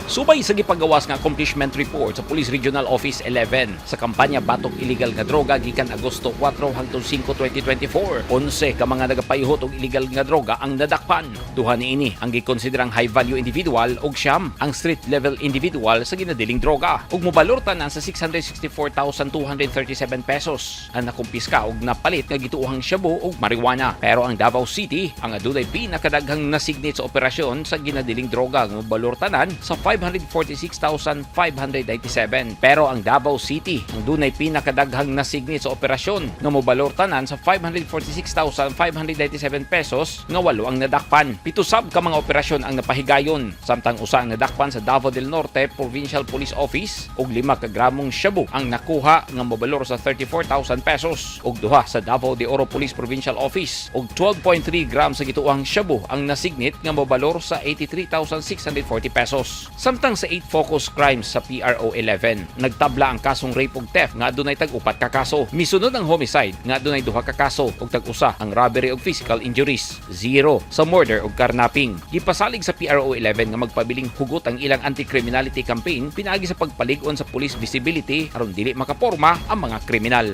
Subay sa gipagawas nga accomplishment report sa Police Regional Office 11 sa kampanya Batok Illegal nga Droga gikan Agosto 4 hangtod 5, 2024, 11 ka mga nagapayuhot og illegal nga droga ang nadakpan. Duha niini ang gikonsiderang high value individual ug 9 ang street level individual sa ginadiling droga, ug mobalor tanan sa 664,237 pesos ang nakumpiska og napalit nga gituohang shabu ug marijuana. Pero ang Davao City ang adunay pinakadaghang nasignit sa operasyon sa ginadiling droga nga mobalor tanan sa 546,597. Pero ang Davao City ang dunay pinakadaghang nasignit sa operasyon nga mobalor tanan sa 546,597 pesos nga walo ang nadakpan. 7 sab ka mga operasyon ang napahigayon, samtang 1 ang nadakpan sa Davao del Norte Provincial Police Office ug 5 ka gramong shabu ang nakuha nga mobalor sa 34,000 pesos, ug 2 sa Davao de Oro Police Provincial Office ug 12.3 grams sa gituohang shabu ang nasignit nga mobalor sa 83,640 pesos. Samtang sa 8 focus crimes sa PRO 11, nagtabla ang kasong rape ug theft nga adunay tag-4 ka kaso. Misunod ang homicide nga adunay 2 ka kaso ug tag-usa ang robbery ug physical injuries. 0 sa murder ug carnapping. Gipasalig sa PRO 11 nga magpabiling hugot ang ilang anti-criminality campaign pinaagi sa pagpalig-on sa police visibility aron dili makaporma ang mga kriminal.